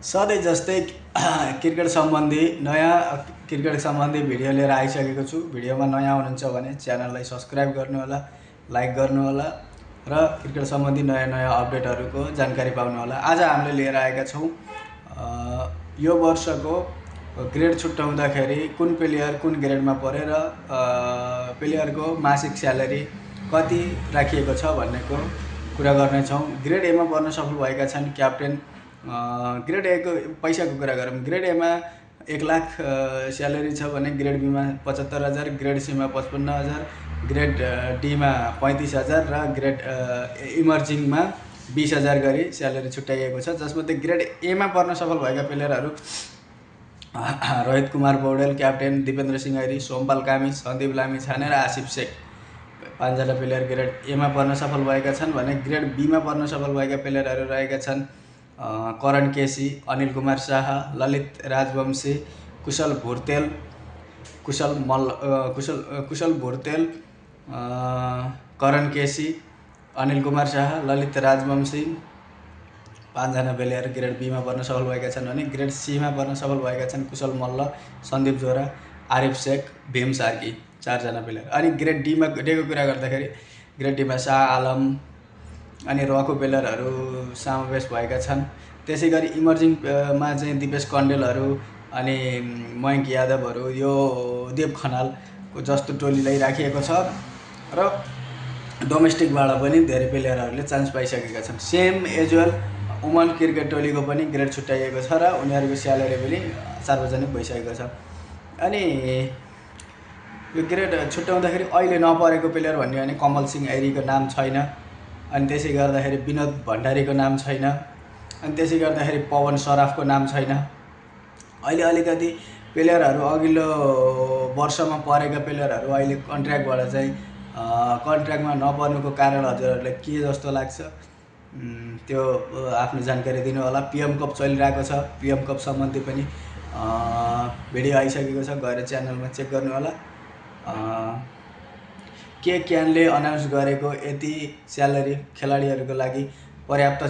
सधैँ जस्तै क्रिकेट सम्बन्धी नयाँ क्रिकेट सम्बन्धी भिडियो लिएर आइसकेको छु। भिडियोमा नयाँ हुनुहुन्छ भने च्यानललाई सब्सक्राइब गर्नुहोला, लाइक गर्नुहोला र क्रिकेट सम्बन्धी नयाँ नयाँ अपडेटहरूको जानकारी पाउनुहोला। आज हामीले लिएर आएका छौँ यो वर्षको ग्रेड छुट्याउँदाखेरि कुन प्लेयर कुन ग्रेडमा परे र प्लेयरको मासिक स्यालेरी कति राखिएको छ भन्नेको कुरा गर्नेछौँ। ग्रेड एमा पर्न सफल भएका छन् क्याप्टेन। ग्रेड ए को पैसाको कुरा गरौँ। ग्रेड एमा 1 लाख स्यालेरी छ भने ग्रेड बीमा 75,000, ग्रेड सीमा 55,000, ग्रेड डीमा 35,000 र ग्रेड इमर्जिङमा 20,000 गरी स्यालेरी छुट्याइएको छ। जसमध्ये ग्रेड एमा पर्न सफल भएका प्लेयरहरू रोहित कुमार पौडेल क्याप्टेन, दिपेन्द्र सिंह ऐरी, सोमपाल कामी, सन्दीप लामिछाने र आसिफ शेख 5 जना प्लेयर ग्रेड एमा पर्न सफल भएका छन् भने ग्रेड बीमा पर्न सफल भएका प्लेयरहरू रहेका छन् करण केसी, अनिल कुमार शाह, ललित राजवंशी, कुशल भुर्तेल, कुशल भुर्तेल, करण केसी, अनिल कुमार शाह, ललित राजवंशी 5 जना प्लेयर ग्रेड बीमा पर्न सफल भएका छन् भने ग्रेड सीमा पर्न सफल भएका छन् कुशल मल्ल, सन्दीप जोरा, आरिफ शेख, भीम सार्की 4 जना प्लेयर। अनि ग्रेड डीको कुरा गर्दाखेरि ग्रेड डीमा शाह आलम अनि रको प्लेयरहरू समावेश भएका छन्। त्यसै गरी इमर्जिङमा चाहिँ दिपेश कण्डेलहरू अनि मयङ्क यादवहरू यो देव खनालको जस्तो टोलीलाई राखिएको छ र डोमेस्टिकबाट पनि धेरै प्लेयरहरूले चान्स पाइसकेका छन्। सेम एजुअल वुमन क्रिकेट टोलीको पनि ग्रेड छुट्याइएको छ र उनीहरूको स्यालेरी पनि सार्वजनिक भइसकेको छ। अनि यो ग्रेड छुट्याउँदाखेरि अहिले नपरेको प्लेयर भन्ने भने कमल सिंह ऐरीको नाम छैन। अनि त्यसै गर्दाखेरि विनोद भण्डारीको नाम छैन। अनि त्यसै गर्दाखेरि पवन सराफको नाम छैन। अहिले अलिकति प्लेयरहरू अघिल्लो वर्षमा परेका प्लेयरहरू अहिले कन्ट्र्याक्टबाट चाहिँ कन्ट्र्याक्टमा नपर्नुको कारण हजुरहरूलाई के जस्तो लाग्छ त्यो आफ्नो जानकारी दिनु होला। पिएम कप चलिरहेको छ। पिएम कप सम्बन्धी पनि भिडियो आइसकेको छ, गएर च्यानलमा चेक गर्नु होला। के क्यानले अनाउन्स गरेको यति स्यालेरी खेलाडीहरूको लागि पर्याप्त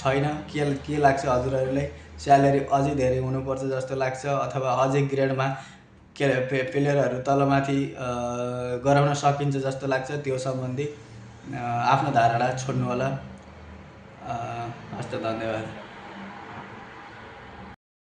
छैन? के लाग्छ हजुरहरूलाई? स्यालेरी अझै धेरै हुनुपर्छ जस्तो लाग्छ अथवा अझै ग्रेडमा प्लेयरहरू तलमाथि गराउन सकिन्छ जस्तो लाग्छ? त्यो सम्बन्धी आफ्नो धारणा छोड्नु होला। हस्त धन्यवाद।